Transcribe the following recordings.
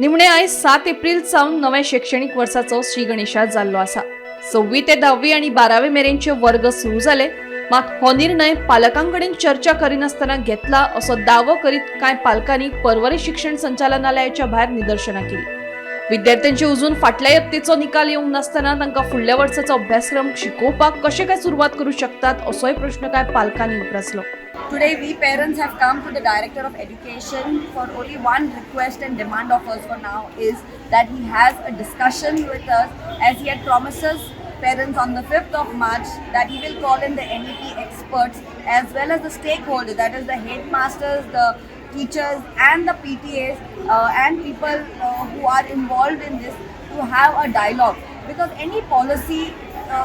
निमणे आयज 7 एप्रील सावन नव्या शिक्षणीक वर्साचो श्री गणेशा जाल्लो आसा. सव्वी ते धावी आनी बारावे मेरेनचे वर्ग सुरू जाले. मात हो निर्णय पालकां कडेन चर्चा करिनासतना घेतला असो दावो करीत कांय पालकांनी पर्वरी शिक्षण संचालनालयाच्या भायर निदर्शनां केली. विद्यार्थ्यांचे अजून फाटल्या यत्तेचो निकाल येवंक नासतना तांकां फुडल्या वर्साचो अभ्यासक्रम शिकोवपाक कशें काय सुरवात करूं शकतात, असोय प्रश्न कांय पालकांनी उप्रासलो. Today, we parents have come to the Director of Education for only one request and demand of us for now, is that he has a discussion with us, as he had promised us parents on the 5th of March that he will call in the NEP experts as well as the stakeholders, that is, the headmasters, the teachers, and the PTAs and people who are involved in this, to have a dialogue, because any policy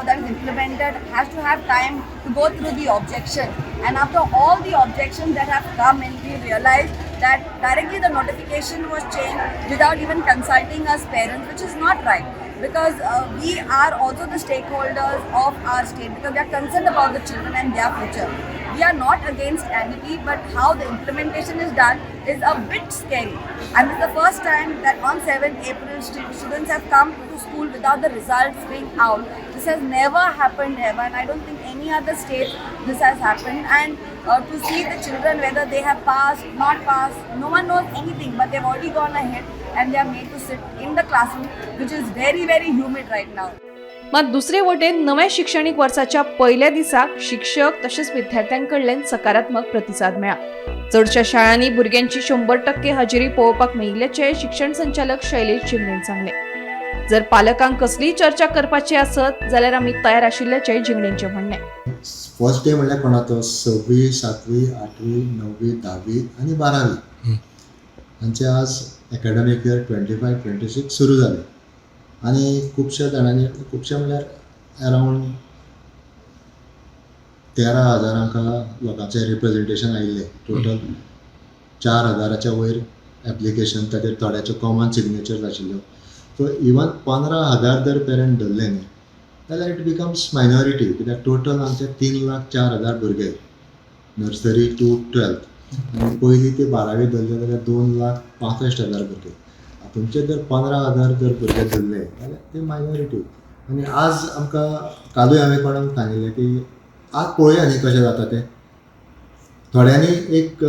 that is implemented has to have time to go through the objection. And after all the objections that have come in, we realized that directly the notification was changed without even consulting us parents, which is not right, because we are also the stakeholders of our state, because we are concerned about the children and their future. We are not against NEP, but how the implementation is done is a bit scary. And it's the first time that on 7th April students have come to school without the results being out. This has never happened ever, and I don't think any other state this has happened. And to see the children, whether they have passed, not passed, no one knows anything, but they've already gone ahead and they are made to sit in the classroom, which is very, very humid right now. मात दुसरे वटेन नव्या शिक्षणीक वर्साच्या पयल्या दिसाक शिक्षक तशेंच विद्यार्थ्यां कडल्यान सकारात्मक प्रतिसाद मेळ्ळा. चडशा शाळांनी भुरग्यांची 100% हाजेरी पळोवपाक मेळिल्ल्याचें शिक्षण संचालक शैलेश झिंगडेन सांगलें. जर पालकांक कसलीय चर्चा करपाची आसत जाल्यार आमी तयार आशिल्ल्याचें झिंगडेंचें म्हणणें. फर्स्ट डे म्हणल्यार कोणाचो? सव्वी, सातवी, आठवी, णववी, धावी आनी बारावी हांचे आज academic year 25-26 सुरू जालें आनी खुबश्या जाणांनी, खुबशे म्हणल्यार अरावंड 13,000 आमकां लोकांचें रिप्रेजेंटेशन आयिल्लें. टोटल 4,000च्या वयर एप्लिकेशन, ताचेर थोड्याच्यो कॉमन सिग्नेचर्स आशिल्ल्यो. सो इवन 15,000 जर पेरंट धरले न्ही जाल्यार it becomes minority, कित्याक टोटल आमचे 3,04,000 भुरगे नर्सरी टू ट्वेल्थ आनी पयली ते बारावी धरले जाल्यार 2,65,000 भुरगे. तुमचे जर 15,000 जर भुरगे धरले जाल्यार ते मायनॉरिटी. आनी आज आमकां कालूय हांवें कोणाक सांगिल्लें की आज पळोवया न्ही कशें जाता तें. थोड्यांनी एक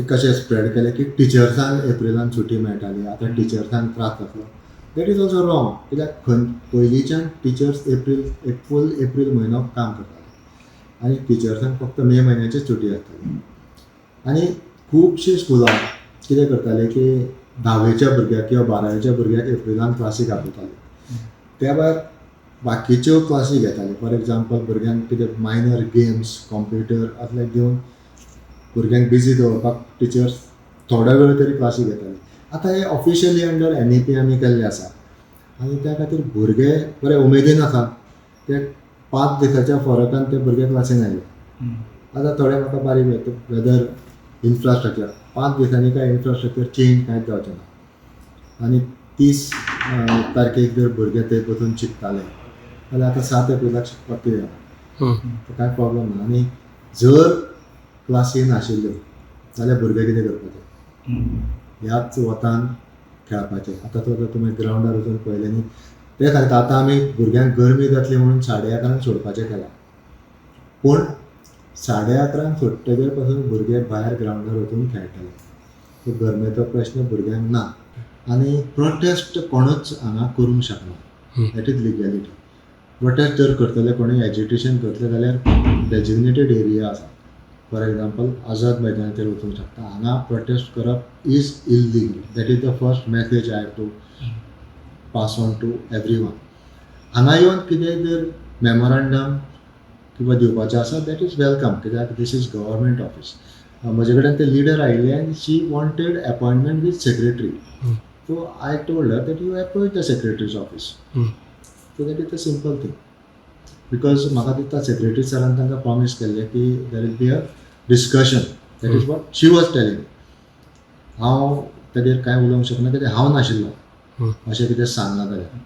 कशें स्प्रेड केलें की टिचर्सांक एप्रिलान सुटी मेळटाली, आतां टिचर्सांक त्रास जातलो. That is also wrong, कित्याक खंय पयलींच्यान टिचर्स एप्रील, एक फूल एप्रील म्हयनो काम करताले आनी टिचर्सांक फक्त मे म्हयन्याचीच सुटी आसताली. आनी खुबशीं स्कुलां कितें करताले की धावेच्या भुरग्याक किंवा बारावेच्या भुरग्याक एप्रिलान क्लासीक आपयताले, त्या भायर बाकीच्यो क्लासी घेताले. फॉर एग्जाम्पल, भुरग्यांक कितें मायनर गेम्स, कॉम्प्युटर असले दिवन भुरग्यांक बिजी दवरपाक टिचर्स थोडो वेळ तरी क्लासी घेताले. आतां हे ऑफिशियली अंडर एनईपी आमी केल्लें आसा आनी त्या खातीर भुरगे बरे उमेदीन आसा. ते 5 दिसाच्या फरकान ते भुरगे क्लासीन आयले. आतां थोडे म्हाका बारीक वेदर इन्फ्रास्ट्रक्चर, 5 दिसांनी काय इन्फ्रास्ट्रक्चर चेंज कांयच जावचें ना. आनी 30 तारखेक जर भुरगे थंय बसून शिकताले जाल्यार आतां 7 एप्रिलाक शिकपाक कितें जाता? कांय प्रॉब्लम ना. आनी जर क्लासी नाशिल्ल्यो जाल्यार भुरगे कितें करपाचे? ह्याच वतान खेळपाचें. आतां तो तुमी ग्रावंडार वचून पळयलें न्ही. ते खातीर आतां आमी भुरग्यांक गरमी जातली म्हणून 11:30 सोडपाचें केलां, पूण 11:30 सोडटगीर पासून भुरगे भायर ग्रावंडार वचून खेळटाले. सो गरमेचो प्रश्न भुरग्यांक ना आनी प्रोटेस्ट कोणूच हांगा करूंक शकना. That is legality. Protest जर करतले कोणूय, एजिटेशन करतले जाल्यार डेजिग्नेटेड एरिया आसा. फॉर एग्जाम्पल, आझाद मैदानाचेर वचूंक शकता. हांगा प्रोटेस्ट करप is illegal. That is the first message I have to pass on to everyone. हांगा येवन कितेंय जर मेमोरंडम किंवा दिवपाचें आसा, that is welcome, कित्याक this is government office. म्हजे कडेन ते लिडर आयिल्ले आनी she wanted appointment with secretary, so I told her that you approach the secretary's office. So that is a simple thing, because म्हाका दिसता सेक्रेटरी सरान तांकां प्रॉमीस केल्लें की there will be a discussion. That is what she was telling. हांव ताजेर कांय उलोवंक शकना कित्याक हांव नाशिल्लो अशें कितें सांगलां जाल्यार.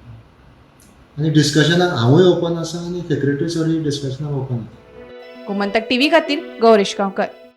आनी डिस्कशनाक हांवूय ओपन आसा आनी सेक्रेटरी सरूय डिस्कशनाक ओपन आसा. गोमंतक टीव्ही खातीर गौरेश गांवकर.